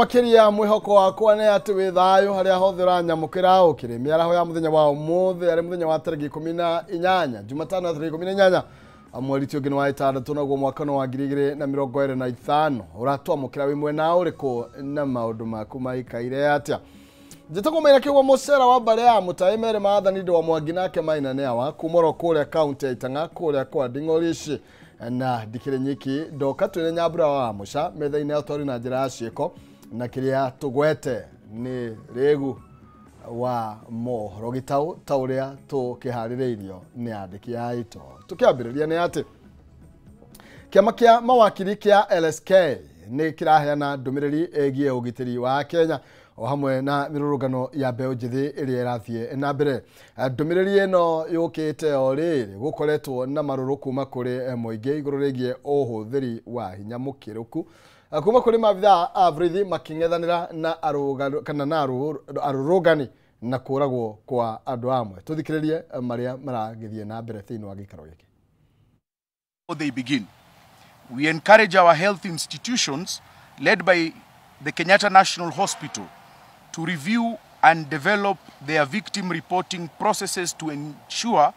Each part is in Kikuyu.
Makiria mwihoko wakwa nĩ atĩ wĩ thayũ harĩa hothe ũranyamũkĩra ũkĩrĩ mĩaraho ya mũthenya wa ũmũthĩ arĩ mũthenya wa tarĩki 18 Jumatano tarĩki 18 mweri ũngĩ nĩ wa ĩtandatũ naguo mwaka wa 2025 ũratwamũkĩra wĩ mwena ũrĩkũ na maũndũ maku maikaire atĩa. Njĩtagwo Maina Kĩgwa mũcera wa mbare ya mũtaĩ mere maathani ndĩ wa Mwangi nake Maina nĩ awa kuma oro kũrĩa kaunti ya Itang'a kũrĩa kwa Nding'orici na ndikĩrĩ nyiki ndoka twĩna Nyambura wa Mũca metha-inĩ ya ũtwari na njĩra ya ciĩko na kĩrĩa tũgwete nĩ rĩgu wa mohoro gĩtaũ ta ũrĩa tũkĩharĩrĩirio nĩ andĩki aitũ. Tũkĩambĩrĩria nĩ atĩ kĩama kĩa mawakiri kĩa LSK nĩ kĩraheana ndũmĩrĩri ĩgiĩ ũgitĩri wa Kenya o hamwe na mĩrũrũngano ya mbeũ njĩthĩ ĩrĩa ĩrathiĩ na mbere. Ndũmĩrĩri ĩno yũkĩte o rĩrĩ gũkoretwo na marũrũ kuma kũrĩ mũingĩ igũrũ rĩgiĩ ũhũthĩri wa hinya mũkĩrũku kuma kũrĩ maabithaa a borithi makĩng'ethanĩra na kana na arũrũngani na kũragwo kwa andũ amwe. Tũthikĩrĩrie marĩa maragĩthiĩ na mbere thĩinĩ wa gĩikaro gĩkĩ. They begin. We encourage our health institutions led by the Kenyatta National Hospital to review and develop their victim reporting processes to ensure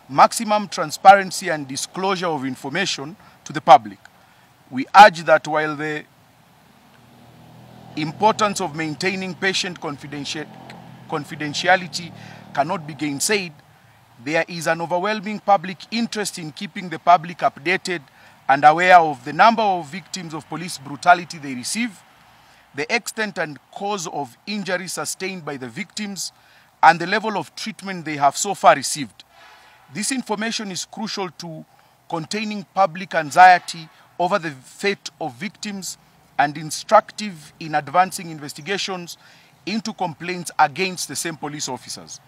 maximum transparency and disclosure of information to the public. We urge that while the importance of maintaining patient confidentiality cannot be gainsaid, there is an overwhelming public interest in keeping the public updated and aware of the number of victims of police brutality they receive, the extent and cause of injury sustained by the victims, and the level of treatment they have so far received. This information is crucial to containing public anxiety over the fate of victims and instructive in advancing investigations into complaints against the same police officers.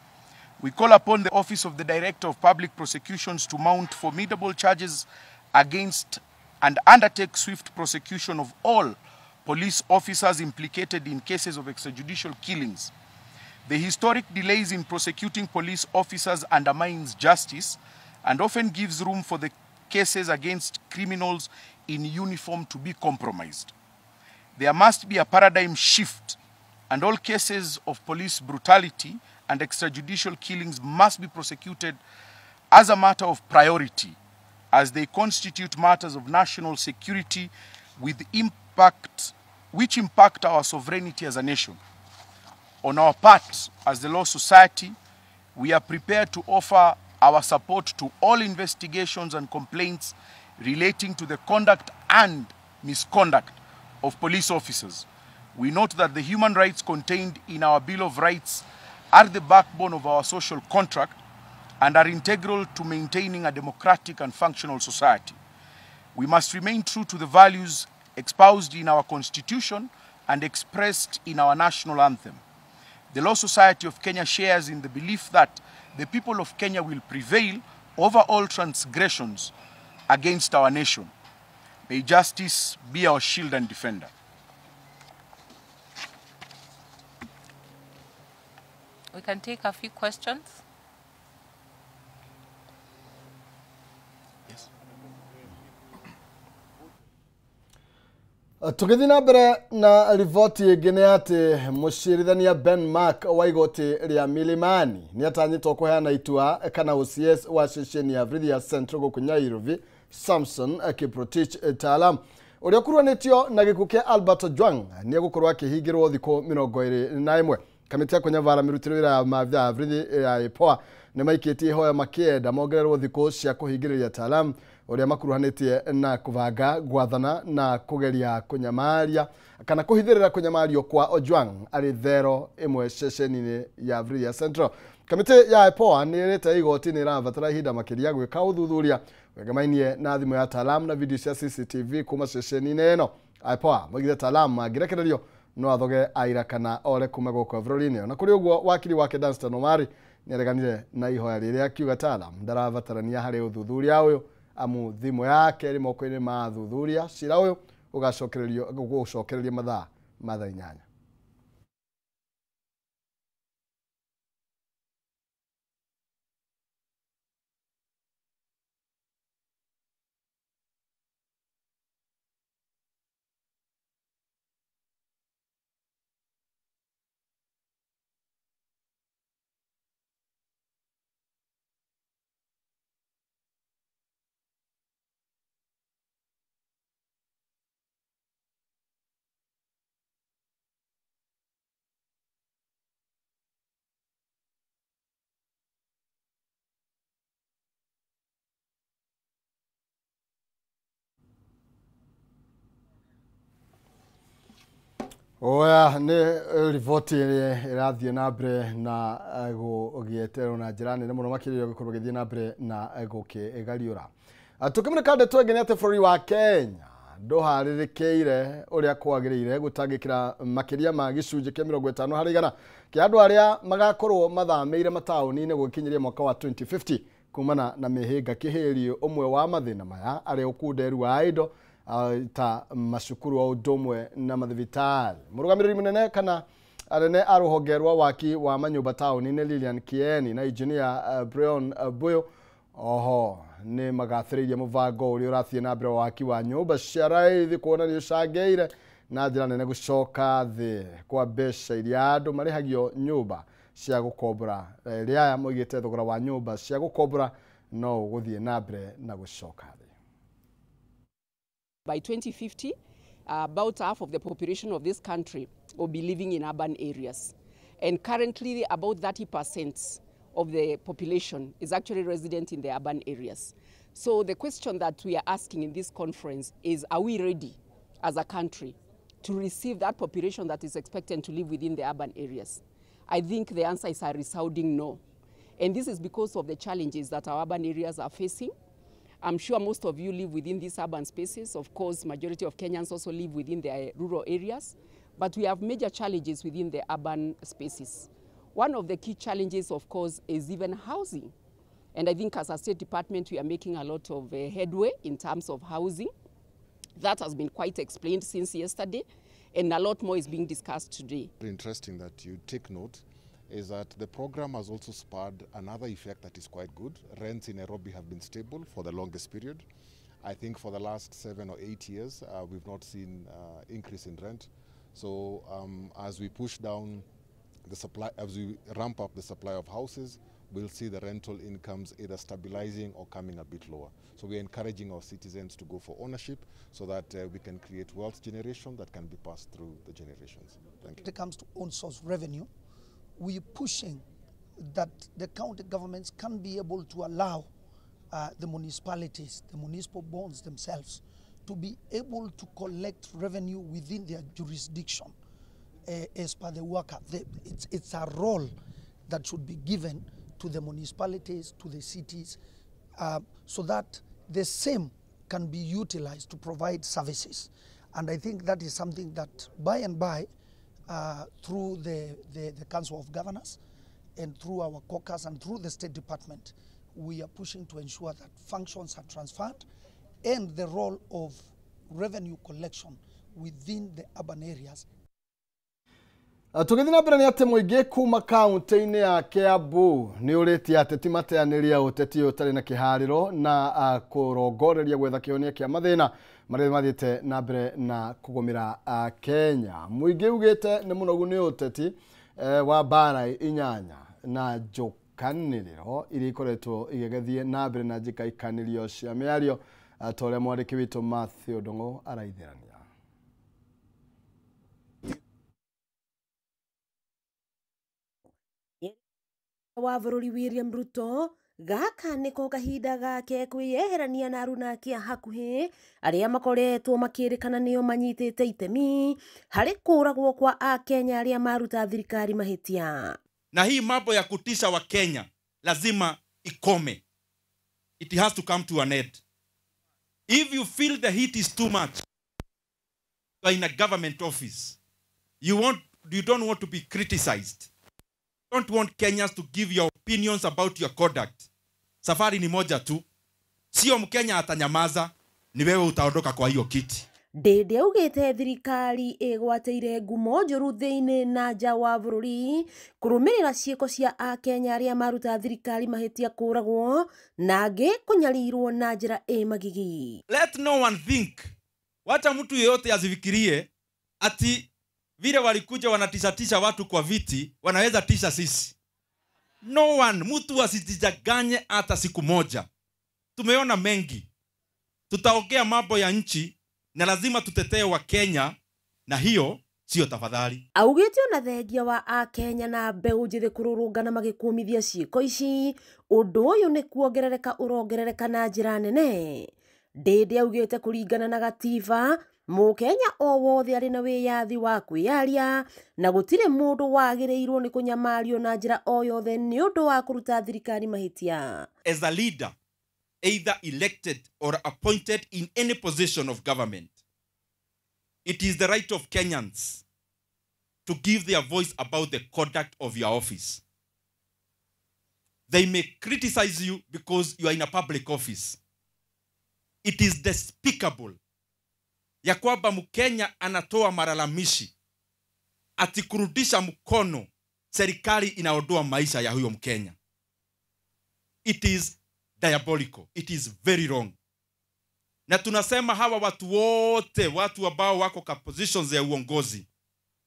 We call upon the Office of the Director of Public Prosecutions to mount formidable charges against and undertake swift prosecution of all police officers implicated in cases of extrajudicial killings. The historic delays in prosecuting police officers undermines justice and often gives room for the cases against criminals in uniform to be compromised. There must be a paradigm shift, and all cases of police brutality and extrajudicial killings must be prosecuted as a matter of priority, as they constitute matters of national security with impact, which impact our sovereignty as a nation. On our part, as the Law Society, we are prepared to offer our support to all investigations and complaints relating to the conduct and misconduct of police officers. We note that the human rights contained in our Bill of Rights are the backbone of our social contract and are integral to maintaining a democratic and functional society. We must remain true to the values espoused in our Constitution and expressed in our national anthem. The Law Society of Kenya shares in the belief that the people of Kenya will prevail over all transgressions against our nation. May justice be our shield and defender. We can take a few questions. Yes. Tũgĩthiĩ na mbere na riboti ĩngĩ nĩ atĩ mũcirithania Ben Mark wa igoti rĩa Milimani nĩ atanyĩtwo kũheana itua kana OCS wa ceceni ya borithi ya Central gũkũ Nairobi Samson Kiprotich Talam ũrĩa ũkuruhanĩtio na gĩkuũ kĩa Albert Ojwang nĩ egũkorwo akĩhingĩrwo thikũ 21. Kamĩtĩ ya kũnyabara mĩrutĩre wĩra ya maabithaa a borithi ya IPOA nĩ maikĩtie ihoya makĩenda mongererwo thikũ cia kũhingĩrĩria Talam ũrĩa makuruhanĩtie na kũbanga gwathana na kũgeria kũnyamaria kana kũhithĩrĩra kũnyamario kwa Ojwang arĩ thero ĩmwe ceceni-inĩ ya borithi ya Central. Kamĩtĩ ya IPOA nĩ ĩrĩte igoti nĩ ĩrabatara ihinda makĩria gwĩka ũthuthuria wegemainie na thimũ ya Talam na video cia CCTV kuma ceceni-inĩ ĩno. IPOA moigire Talam angĩrekererio no athoge aira kana ore kuma gũkũ bũrũri-inĩ. Na kũrĩ ũguo wakiri wake Danstan Omari nĩareganire na ihoya rĩrĩa akiuga Talam ndarabatarania harĩ ũthuthuria ũyũ amu thimũ yake ĩrĩ moko-inĩ ma athuthuria. Cira ũyũ ũgacokererio gũcokereria mathaa ma thaa 8. Oya nĩ riboti ĩrĩa ĩrathiĩ na mbere na gũgĩeterwo na njĩra nene mũno makĩria gũkorwo gĩthiĩ na mbere na gũkĩgariũra. Tũkĩmũrĩka ndeto ĩngĩ nĩ atĩ bũrũri wa Kenya ndũharĩrĩkĩire ũrĩa kwagĩrĩire gũtangĩkĩra makĩria ma gĩcunjĩ kĩa 50% kĩa andũ arĩa magakorwo mathamĩire mataũni-inĩ gũgĩkinyĩria mwaka wa 2050 kumana na mĩhĩnga kĩhĩri. Ũmwe wa mathĩna maya arĩ ũkunderu wa indo ta macukuru o ũndũ ũmwe na mathibitarĩ. Mũrũgamĩrĩri mũnene kana anene a rũhonge rwa waki wa manyũmba taũni-inĩ Lilian Kieni na engineer Brian Buyo oho nĩ magathĩrĩirie mũbango ũrĩa ũrathiĩ na mbere wa waki wa nyũmba cia raithi kuona nĩ ũcangĩire na njĩra nene gũcoka thĩ kwa mbeca iria andũ marĩhagio nyũmba cia gũkombora. Rĩa aya moigĩte thogora wa nyũmba cia gũkombora no ũgũthiĩ na mbere na gũcoka thĩ. By 2050, about half of the population of this country will be living in urban areas. And currently, about 30% of the population is actually resident in the urban areas. So the question that we are asking in this conference is, are we ready as a country to receive that population that is expected to live within the urban areas? I think the answer is a resounding no. And this is because of the challenges that our urban areas are facing. I'm sure most of you live within these urban spaces. Of course, majority of Kenyans also live within their rural areas, but we have major challenges within the urban spaces. One of the key challenges, of course, is even housing. And I think as a State Department, we are making a lot of headway in terms of housing. That has been quite explained since yesterday, and a lot more is being discussed today. Interesting that you take note is that the program has also spurred another effect that is quite good. Rents in Nairobi have been stable for the longest period. I think for the last 7 or 8 years, we've not seen increase in rent. So as we push down the supply, as we ramp up the supply of houses, we'll see the rental incomes either stabilizing or coming a bit lower. So we're encouraging our citizens to go for ownership so that we can create wealth generation that can be passed through the generations. Thank you. When it comes to own source revenue, we're pushing that the county governments can be able to allow the municipalities, the municipal bonds themselves, to be able to collect revenue within their jurisdiction as per the worker. It's a role that should be given to the municipalities, to the cities, so that the same can be utilized to provide services. And I think that is something that by and by, through the Council of Governors and through our caucus and through the State Department, we are pushing to ensure that functions are transferred and the role of revenue collection within the urban areas. Tũgĩthiĩ na mbere nĩ atĩ mũingĩ kuma kaũntĩ-inĩ ya Kiambu nĩ ũrĩtie ateti mateanĩria ũteti ũtarĩ na kĩharĩro na kũrongoreria gwetha kĩhonia kĩa mathĩna marĩa mathiĩte na mbere na kũgũmĩra Kenya. Mũingĩ ugĩte nĩ mũnogu nĩ ũteti wa mbara inyanya na njũkanĩrĩro iria ikoretwo igĩgĩthiĩ na mbere na njĩkaikanĩrio cia mĩario ta ũrĩa mwandĩki witũ Matthew Ndung'u araithĩrania. Wa bũrũri William Ruto gaka nĩko kahinda gake kwĩyeherania na aruna ake a hakuhĩ arĩa makoretwo makĩrĩkana nĩo manyitĩte itemi harĩ kũragwo kwa akenya arĩa maruta thirikari mahĩtia. Na hii mambo ya kutisha wa Kenya lazima ikome. It has to come to an end. If you feel the heat is too much, you are in a government office. You don't want to be criticized. Don't want Kenyans to give your opinions about your conduct. Safari ni moja tu. Sio Mkenya atanyamaza, ni wewe utaondoka kwa hiyo kiti. Ndindi augĩte thirikari ĩgwatĩire ngumo njũru thĩinĩ na nja wa bũrũri kũrũmĩrĩra ciĩko cia akenya arĩa maruta thirikari mahĩtia kũragwo na angĩ kũnyarirwo na njĩra ĩ magigi. Let no one think. Wacha mtu yeyote asifikirie ati vile walikuja wanatishatisha watu kwa viti, wanaweza tisha sisi. No one, mtu asijidanganye hata siku moja. Tumeona mengi. Tutaongea mambo ya nchi na lazima tutetee wa Kenya, na hiyo sio tafadhali. Augĩte ona thengia wa akenya na mbeũ njĩthĩ kũrũrũngana magĩkũmithia ciĩko ici, ũndũ ũyũ nĩ kuongerereka ũrongerereka na njĩra nene. Ndindi augĩte kũringana na gatiba Mũkenya o wothe arĩ na wĩyathi wa kwĩyaria na gũtirĩ mũndũ wagĩrĩirwo nĩ kũnyamario na njĩra o yothe nĩ ũndũ wa kũruta thirikari mahĩtia. As a leader, either elected or appointed in any position of government, it is the right of Kenyans to give their voice about the conduct of your office. They may criticize you because you are in a public office. It is despicable ya kwamba Mkenya anatoa malalamishi ati kurudisha mkono serikali inaondoa maisha ya huyo Mkenya. It is diabolical. It is very wrong. Na tunasema hawa watu wote, watu ambao wako ka positions ya uongozi,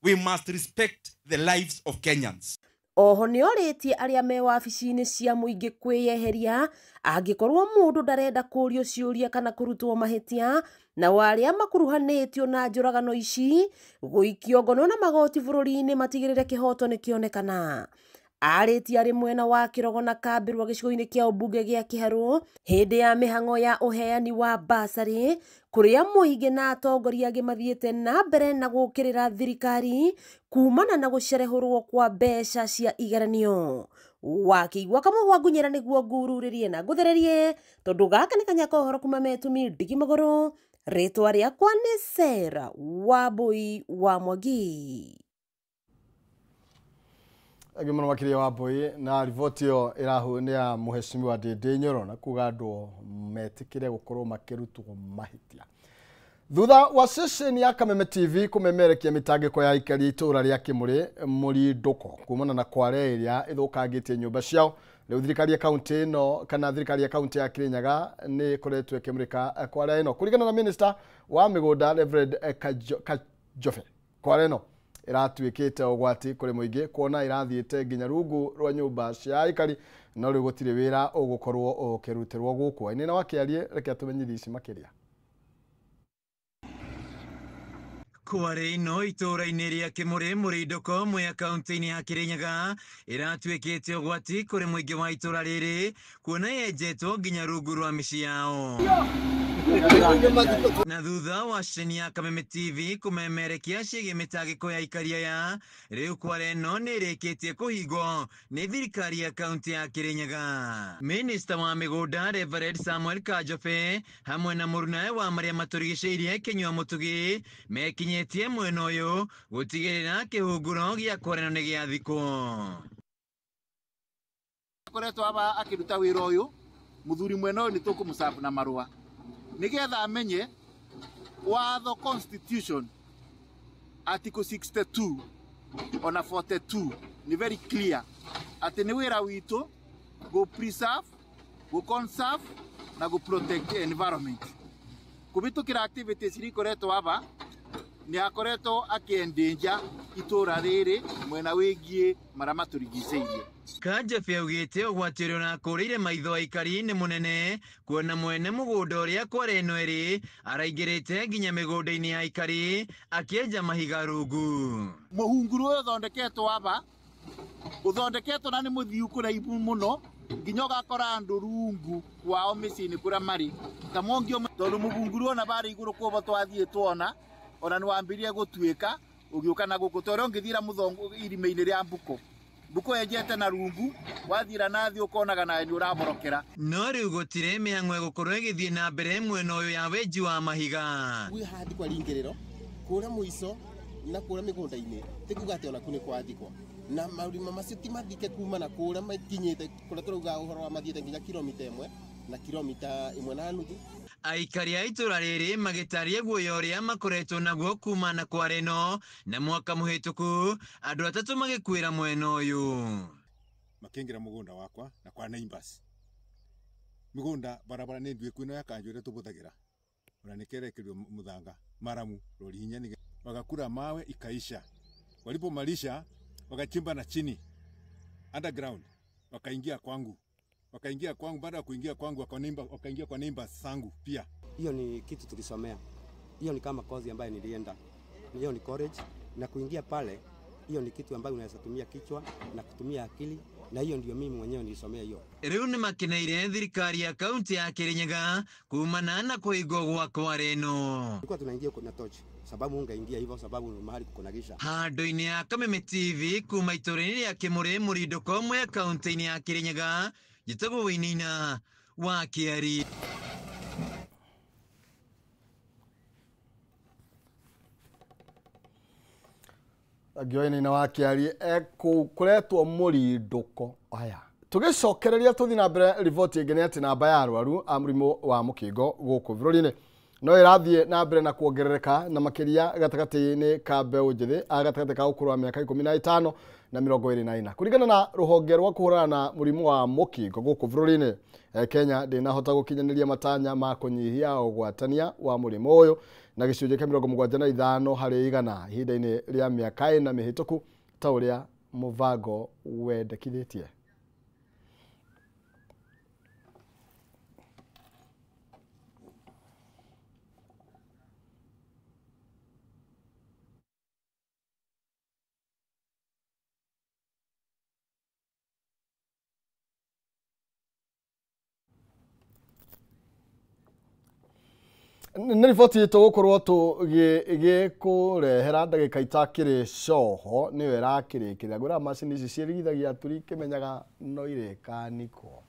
we must respect the lives of Kenyans. Oho nĩorĩtie arĩa me wabici-inĩ cia mũingĩ kwĩyeheria angĩkorwo mũndũ ndarenda kũrio ciũria kana kũrutwo mahĩtia, na arĩa makuruhanĩtio na njũragano ici gũikio ngono na magoti bũrũri-inĩ matigĩrĩre kĩhoto nĩkĩonekana. Arĩtie arĩ mwena wa Kĩrogo na Kambĩrwa gĩcigo-inĩ kĩa ũmbunge gĩa Kĩharũ hĩndĩ ya mĩhang'o ya ũheani wa basarĩ kũrĩa mũingĩ na atongoria angĩ mathiĩte na mbere na gũũkĩrĩra thirikari kumana na gũcerehũrwo kwa mbeca cia igeranio. Wakĩigua kamũgwa ngunyĩra nĩguo ngururĩrie na ngũthererie tondũ gaka nĩ kanya ka ũhoro kuma Metumi Ndigi Magũrũ. Rĩtwa rĩakwa nĩ Sarah Wambui wa Mwangi. Angĩ mũno makĩria Wambui na riboti ĩyo ĩrahu nĩ ya mũheshimiwa Ndĩndĩ Nyoro na kuga andũ metĩkĩre gũkorwo makĩrutwo mahĩtia. Thutha wa ceceni ya Kameme TV kũmemerekia mĩtangĩko ya aikari itũũra rĩa Kĩmũrĩ Mũrindũko kumana na kware ĩrĩa ĩthũkangĩtie nyũmba ciao, rĩu thirikari ya kaunti ĩno kana thirikari ya kaunti ya Kirinyaga nĩ ĩkoretwo ĩkĩmũrĩka kware ĩno. Kũringana na minister wa mĩgũnda Reverend Kajobe, kware ĩno ĩratuĩkĩte ũgwati kũrĩ mũingĩ kuona ĩrathiĩte nginya rungu rwa nyũmba cia aikari, no rĩu gũtirĩ wĩra ũgũkorwo ũkĩrutĩrwo gũkũ. Aini na wakĩarie, reke atũmenyithie ici makĩria. Kware ĩno itũũra-inĩ rĩa Kĩmũrĩ Mũrindũko Mwea kaunti-inĩ ya Kirinyaga ĩratuĩkĩte ũgwati kũrĩ mũingĩ wa itũũra rĩrĩ kuona yenjetwo nginya rungu rwa mĩciĩ yao. Na thutha wa ceceni ya Kameme TV kũmemerekia ciĩgiĩ mĩtangĩko ya aikari aya, rĩu kware ĩno nĩ ĩrĩkĩtie kũhingwo nĩ thirikari ya kaunti ya Kirinyaga. Minista wa mĩgũnda Reverend Samuel Kajobe hamwe na mũrunawe wa marĩa matũrigicĩirie Kĩnyua Mũtugi mekinyĩtie mwena ũyũ gũtigĩrĩra kĩhunguro gĩa kware ĩno nĩ gĩathikwo. Akoretwo aba akĩruta wĩra ũyũ mũthuri mwena ũyũ nĩ tũkũmũcabu na marũa nigetha amenye watho constitution article 62 ona 42 ni very clear ati ni wira witu go preserve, go conserve na go protect the environment. Kubitukira activities iria ikoretwo aba ni akoretwo akiendenja itura riri mwena wigie maria maturigiceirie. Kajobe augĩte ũgwati ũrĩa ũrakũrĩire maitho aikari nĩ mũnene kuona mwene mũgũnda ũrĩa kware ĩno ĩrĩ araingĩrĩte nginya mĩgũnda-inĩ ya aikari akĩenja mahiga rungu. Mũhunguru ũyũ ũthondeketwo aba ũthondeketwo na nĩ mũthiu kũraihu mũno nginya ũgakora andũ rungu wao mĩciĩ-inĩ kũrĩa marĩ ta mongio, tondũ mũhunguru ona barĩ igũrũ kwobo twathiĩ tuona ona nĩ wambirie gũtuĩka ũgĩũka na gũkũ ta ũrĩa ũngĩthiĩra mũthongo irima-inĩ rĩa mbuko mbuko yenjete na rungu wathira nathi ukonaga nawe ni uraborokera. No rĩu gũtirĩ mĩhang'o ĩgũkorwo ĩgĩthiĩ na mbere mwena ũyũ ya wenji wa mahiga. Gwĩ handikwa ringĩrĩro kũrĩa mũico na kũrĩa mĩgũnda-inĩ ti kuga atĩ ona kũu nĩ kwathikwo na marima macio ti mathike kuma na kũrĩa makinyĩte kũrĩa tũrauga ũhoro wa mathiĩte nginya kilomita 1 na kilomita 1.5. Aikari a itũũra rĩrĩ magĩtaria guoya ũrĩa makoretwo naguo kuma na kware ĩno na mwaka mũhĩtũku andũ atatũ magĩkuĩra mwena ũyũ. Makĩingĩra mũgũnda wakwa na kwa neighbors mĩgũnda barabara nĩ nduĩku ĩno ya kanjũ ĩrĩa tũbũthagĩra ona nĩkerekerio mũthanga maramu rori hinya ni wakakura mawe ikaisha. Walipomalisha wakachimba na chini underground wakaingia kwangu. Wakaingia kwangu, baada ya kuingia kwangu wakaingia kwa neighbors zangu pia. Hiyo ni kitu tulisomea. Hiyo ni kama kozi ambayo nilienda. Hiyo ni college na kuingia pale, hiyo ni kitu ambayo unaweza tumia kichwa na kutumia akili Na hiyo ndio mimi mwenyewe nilisomea hiyo. Riu nĩ makeneire thirikari ya kaunti ya Kirinyaga kumana na kũhingwo gwa kware ĩno. Tulikuwa tunaingia kuna torch sababu ungeingia hivyo sababu mahali kuko na giza. Handũ-inĩ ya Kameme TV kuma itũũra-inĩ rĩa Kĩmũrĩ Mũrindũko Mwea kaunti-inĩ ya Kirinyaga, njĩtagwo Wainaina wa Kĩari. Ngĩoinaina wa Kĩari ekũkoretwo mũrindũko aya. Tũgĩcokereria tũthiĩ na mbere riboti ĩngĩ nĩ atĩ namba ya arwaru a mũrimũ wa mũkingo gũkũ bũrũri-inĩ no ĩrathiĩ na mbere na kuongerereka na makĩria gatagatĩ-inĩ ka mbeũ njĩthĩ a gatagatĩ ka ũkũrũ wa mĩaka 15 na 24. Kũringana na rũhonge rwa kũhũrana na mũrimũ wa mũkingo gũkũ bũrũri-inĩ, Kenya ndĩnahota gũkinyanĩria matanya ma kũnyihia ũgwatania wa mũrimũ ũyũ na gĩcunjĩ kĩa 75 harĩ igana ihinda-inĩ rĩa mĩaka 4 mĩhĩtũku ta ũrĩa mũbango wendekithĩtie. Nĩ riboti tũgũkorwo tũgĩkũrehera ndagĩka itakĩrĩ coho nĩyo ĩrakĩrĩkĩrĩra ngwĩra macini ici ciĩrigithagia aturi kĩmenyaga no irĩkaniko.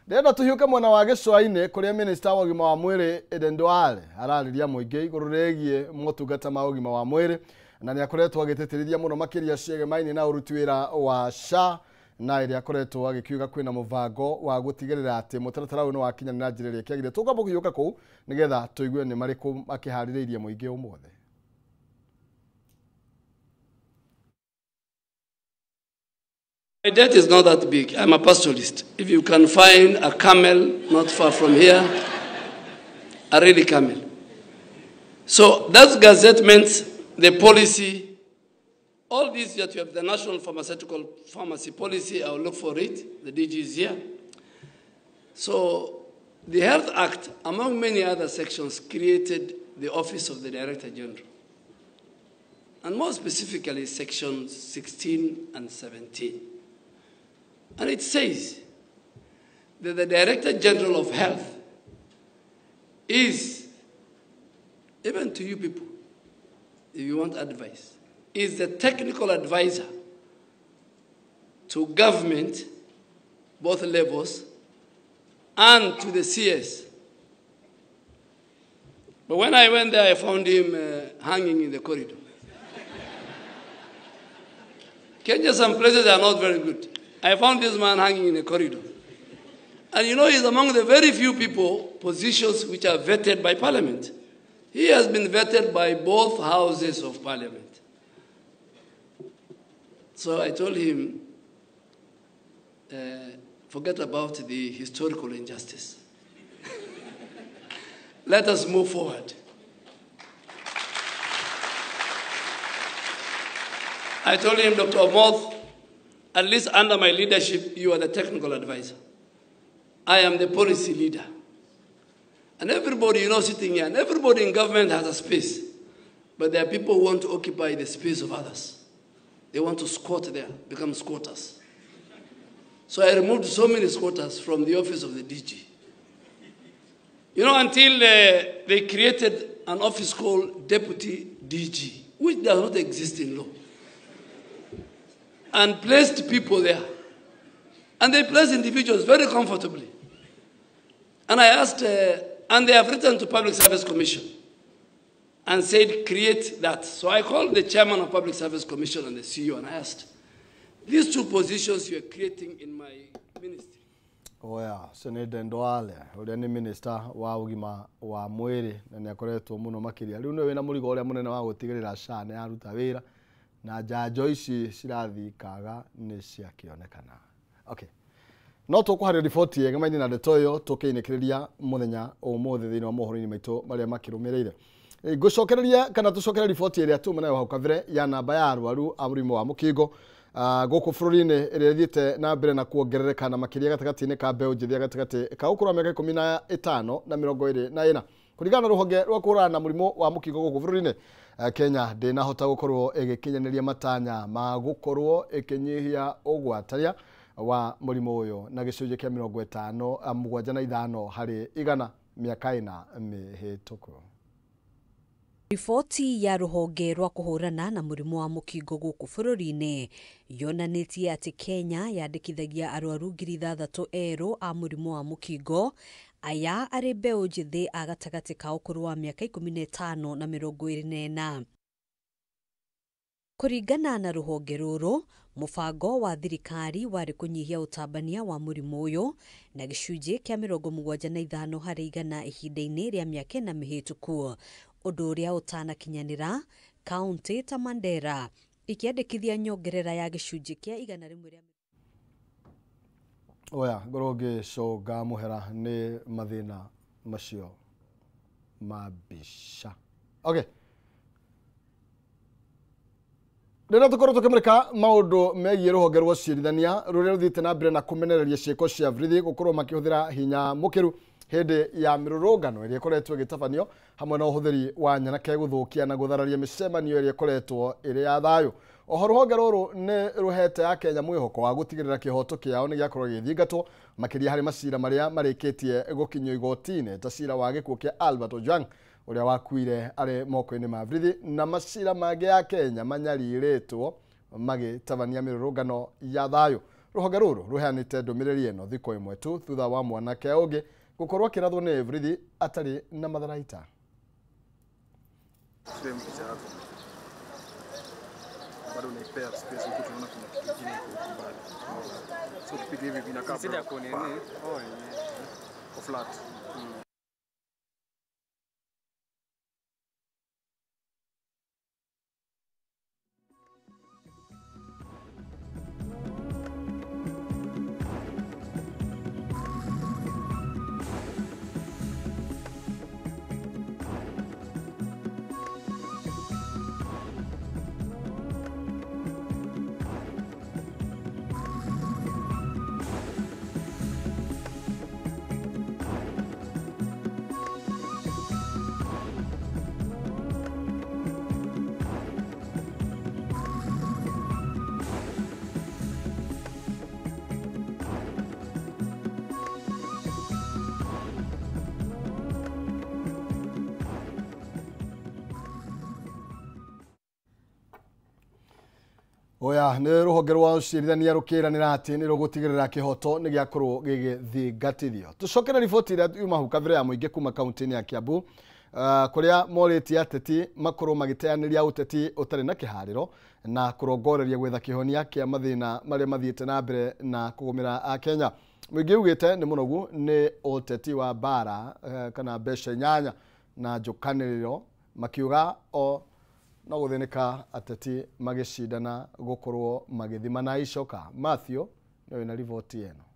Ndĩrenda tũhiũke mwena wa gĩcũa-inĩ kũrĩa minista wa ũgima wa mwĩrĩ Aden Duale ararĩria mũingĩ igũrũ rĩgiĩ motungata ma ũgima wa mwĩrĩ na nĩ akoretwo agĩtĩtĩrithia mũno makĩria ciĩgemaini na ũruti wĩra wa SHA na ĩrĩa akoretwo agĩkiuga kwĩna mũbango wa gũtigĩrĩra atĩ mũtaratara ũyũ nĩ wakinyanĩra na njĩra ĩrĩa ĩkĩagĩrĩire. Tũkwamba kũhiũka kũu nĩgetha tũigue nĩ marĩkũ makĩharĩrĩirie mũingĩ ũmũthĩ. My debt is not that big. I'm a pastoralist. If you can find a camel not far from here, a really camel. So that's gazettement, the policy. All these that you have, the National Pharmaceutical Pharmacy Policy, I will look for it. The DG is here. So the Health Act, among many other sections, created the Office of the Director General. And more specifically, sections 16 and 17. And it says that the Director General of Health is, even to you people, if you want advice, is the technical advisor to government, both levels, and to the CS. But when I went there, I found him hanging in the corridor. Kenya, some places are not very good. I found this man hanging in the corridor. And you know, he's among the very few people, positions which are vetted by Parliament. He has been vetted by both houses of Parliament. So I told him, forget about the historical injustice. Let us move forward. I told him, Dr. Omoth, at least under my leadership, you are the technical advisor. I am the policy leader. And everybody, you know, sitting here, and everybody in government has a space. But there are people who want to occupy the space of others. They want to squat there, become squatters. So I removed so many squatters from the office of the DG. You know, until they created an office called Deputy DG, which does not exist in law, and placed people there. And they placed individuals very comfortably. And I asked, and they have written to Public Service Commission and said, create that. So I called the chairman of Public Service Commission and the CEO and I asked, these two positions you are creating in my ministry. Oh yeah, Senator Duale, ũrĩa nĩ minister wa ũgima wa mwĩrĩ na nĩ akoretwo mũno makĩria. Rĩu nĩwe wĩna mũrigo ũrĩa mũnene wa gũtigĩrĩra SHA nĩ yaruta wĩra na njanjo ici cirathiĩ kaga nĩ ciakĩonekana. Okay. No tũkũharia riboti ĩgemaine na ndeto ĩyo tũkĩinĩkĩrĩria mũthenya ũmũthĩ thĩinĩ wa mohoro-inĩ maitũ marĩa makĩrũmĩrĩire. Ngũcokereria kana tũcokere riboti ĩrĩa tuma nayo hau kabere ya namba ya arwaru a mũrimũ wa mũkingo gũkũ bũrũri-inĩ ĩrĩa ĩthiĩte na mbere na kuongerereka na makĩria gatagatĩ-inĩ ka mbeũ njĩthĩ gatagatĩ ka ũkũrũ wa mĩaka 15 na 24 kũringana na rũhonge rwa kũhũrana na mũrimũ wa mũkingo gũkũ bũrũri-inĩ. Kenya ndĩnahota gũkorwo ĩgĩkinyanĩria matanya ma gũkorwo ĩkĩnyihia ũgwatania wa mũrimũ ũyũ na gĩcunjĩ kĩa 75 harĩ igana mĩaka ĩna mĩhĩtũku. Riboti ya rũhonge rwa kũhũrana na mũrimũ wa mũkingo gũkũ bũrũri-inĩ yonanĩtie atĩ Kenya yandĩkithagia arwaru 6,000 erũ a mũrimũ wa mũkingo aya arĩ mbeũ njĩthĩ a gatagatĩ ka ũkũrũ wa mĩaka 15 na 24. Kũringana na rũhonge rũrũ, mũbango wa thirikari warĩ kũnyihia ũtambania wa mũrimũ ũyũ na gĩcunjĩ kĩa 75 harĩ igana ihinda-inĩ rĩa mĩaka ĩna mĩhĩtũku, ũndũ ũrĩa ũtanakinyanĩra kaunti ta Mandera ikĩandĩkithia nyongerera ya gĩcunjĩ kĩa 100. Oya ngorwo ngĩcũnga mũhera nĩ mathĩna macio ma mbica. Okay. Rĩrĩa tũkorwo tũkĩmũrĩka maũndũ megiĩ rũhonge rwa ũciarithania rũrĩa rũthiĩte na mbere na kũmenereria ciĩko cia borithi gũkorwo makĩhũthĩra hinya mũkĩru hĩndĩ ya mĩrũrũngano ĩrĩa ĩkoretwo ĩgĩtabanio hamwe na ũhũthĩri wa nyanake gũthũkia na gũthararia mĩcemanio ĩrĩa ĩkoretwo ĩrĩ ya thayũ. Oho rũhonge rũrũ nĩ rũhete Akenya mwĩhoko wa gũtigĩrĩra kĩhoto kĩao nĩ gĩakorwo gĩgĩthingatwo makĩria harĩ macira marĩa marĩkĩtie gũkinyio igoti-inĩ ta cira wa gĩkuũ kĩa Albert Ojwang ũrĩa wakuire arĩ moko-inĩ ma borithi na macira mangĩ ya Kenya manyarirĩtwo magĩtabania mĩrũrũngano ya thayũ. Rũhonge rũrũ rũheanĩte ndũmĩrĩri ĩno thikũ ĩmwe tu thutha wa mwanake ũngĩ gũkorwo akĩrathwo nĩ borithi atarĩ na matharaita. Bado unaipea space huku tunaona kuna kitu kingine huko mbali. So tukipiga hivi vinakaa kwa flat. Oya nĩ rũhonge rwa ũciarithania rũkĩranĩra atĩ nĩ rũgũtigĩrĩra kĩhoto nĩ gĩakorwo gĩgĩthingatithio. Tũcokere riboti ĩrĩa yuma hau kabere ya mũingĩ kuma kaunti-inĩ ya Kiambu kũrĩa morĩtie ateti makorwo magĩteanĩria ũteti ũtarĩ na kĩharĩro na kũrongoreria gwetha kĩhonia kĩa mathĩna marĩa mathiĩte na mbere na kũgũmĩra Akenya. Mũingĩ ugĩte nĩ mũnogu nĩ ũteti wa mbara kana mbeca inyanya na njũkanĩrĩro makiuga o no gũthĩnĩka ateti magĩcindana gũkorwo magĩthima na icoka. Matthew nĩwe na riboti ĩno.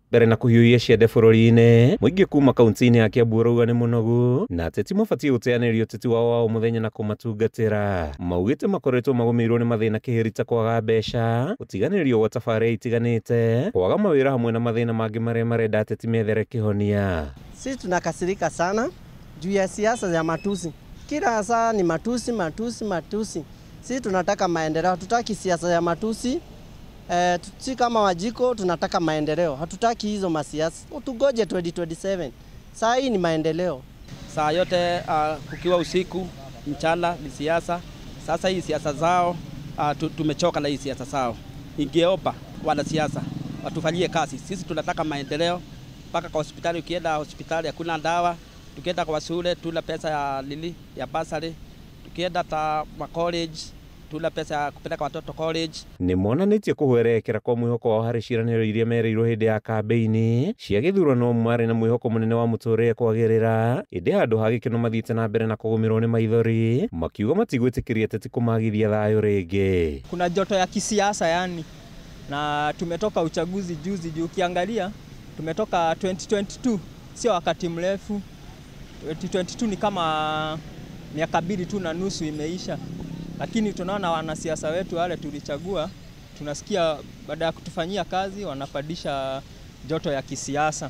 Mbere na kũhiũhia ciande bũrũri-inĩ mũingĩ kuma kaunti-inĩ ya Kiambu ũrauga nĩ mũnogu na ateti mabatiĩ gũteanĩria ũteti wao wa o mũthenya na kũmatungatĩra. Maugĩte makoretwo magũmĩirwo nĩ mathĩna kĩhĩri ta kwaga mbeca, gũtiganĩrio gwa tabarĩra itiganĩte, kwaga mawĩra hamwe na mathĩna mangĩ marĩa marenda ateti methere kĩhonia. Sisi tunakasirika sana juu ya siasa ya matusi. Kila saa ni matusi, matusi, matusi. Sisi tunataka maendeleo, hatutaki siasa ya matusi. Si kama Wajiko tunataka maendeleo, hatutaki hizo masiasa. Tugoje 2027. Saa hii ni maendeleo. Saa yote kukiwa usiku, mchana ni siasa. Sasa hii siasa zao tumechoka na hii siasa zao. Ingeomba wanasiasa watufanyie kazi. Sisi tunataka maendeleo. Mpaka kwa hospitali, ukienda hospitali hakuna dawa. Tukienda kwa shule tuna pesa ya lili ya basari. Tukienda ta ma college tuna pesa ya kupeleka watoto college. Nĩ monanĩtie kũhwererekera kwa mwĩhoko wao harĩ ciĩranĩro iria merĩirwo hĩndĩ ya kambĩini cia gĩthurano. Marĩ na mwĩhoko mũnene wa mũtũrĩre kwagĩrĩra, ĩndĩ handũ ha gĩkeno mathiĩte na mbere na kũgũmĩrwo nĩ maithori makiuga matigwĩtĩkĩria ateti kũmagithia thayũ rĩngĩ. Kuna joto ya kisiasa yani, na tumetoka uchaguzi juzi juu, ukiangalia tumetoka 2022, sio wakati mrefu. 2022 ni kama miaka 2.5 imeisha. Lakini tunaona wanasiasa wetu wale tulichagua, tunasikia baada ya kutufanyia kazi wanapandisha joto ya kisiasa.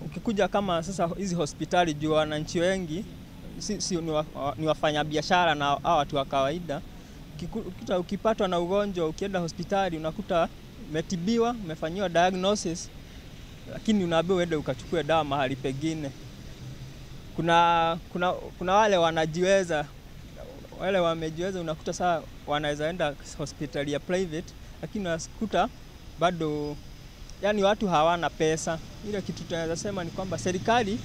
Ukikuja kama sasa hizi hospitali juu wananchi wengi si ni wafanyabiashara na hawa watu wa kawaida. Ukipatwa na ugonjwa ukienda hospitali unakuta umetibiwa, umefanyiwa diagnosis, lakini unaambiwa uende ukachukue dawa mahali pengine. Kuna wale wanajiweza, wale wamejiweza unakuta saa wanaweza enda hospitali ya private, lakini unakuta bado yani watu hawana pesa. Ile kitu tunaweza sema ni kwamba serikali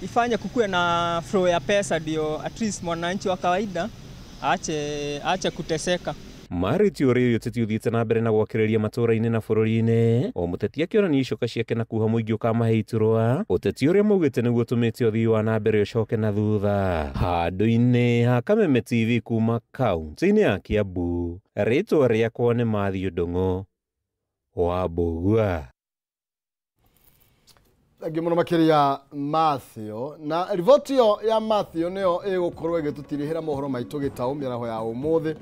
ifanye kukue na flow ya pesa ndio at least mwananchi wa kawaida aache kuteseka. Marĩtie ũrĩa ũteti ũthiĩte na mbere na gwakĩrĩria matũũra-inĩ na bũrũri-inĩ, o mũteti akĩonania icoka ciake na kuha mũingĩ ũkamahe iturwa, ũteti ũrĩa maugĩte nĩguo ũtũmĩte ũthii wa na mbere ũcoke na thutha. Handũ-inĩ ha Kameme TV kuma kaunti-inĩ ya Kiambu, rĩtwa rĩakwa nĩ Matthew Ndung'u wa Mbũgua. Thengiũ mũno makĩria Matthew. Na riboti ĩyo ya Matthew nĩyo ĩgũkorwo ĩgĩtũtirihĩra mohoro maitũ gĩtaũ mĩaraho ya ũmũthĩ.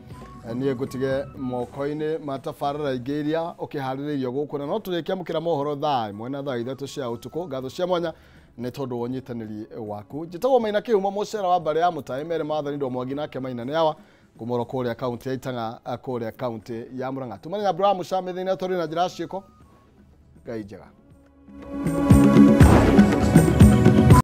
Niĩ ngũtige moko-inĩ ma tabarĩra ingĩ iria ũkĩharĩrĩirio gũkũ, na no tũrĩkĩamũkĩra mohoro thaa 1 na thaa 3 cia ũtukũ. Ngatho cia mwanya nĩ tondũ wa ũnyitanĩri waku. Njĩtagwo Maina Kĩhumo, mũcera wa mbarĩ ya Mũtaĩ, Mary Maathani Ndoo Mwangi nake Maina nĩ awa ngũmorwo kũrĩa kaunti ya Itang'a, kũrĩa kaunti ya Murang'a. Tumane na Abraham Mũcamĩthĩ na tũrĩ na njĩra ciĩko. Ngai njega.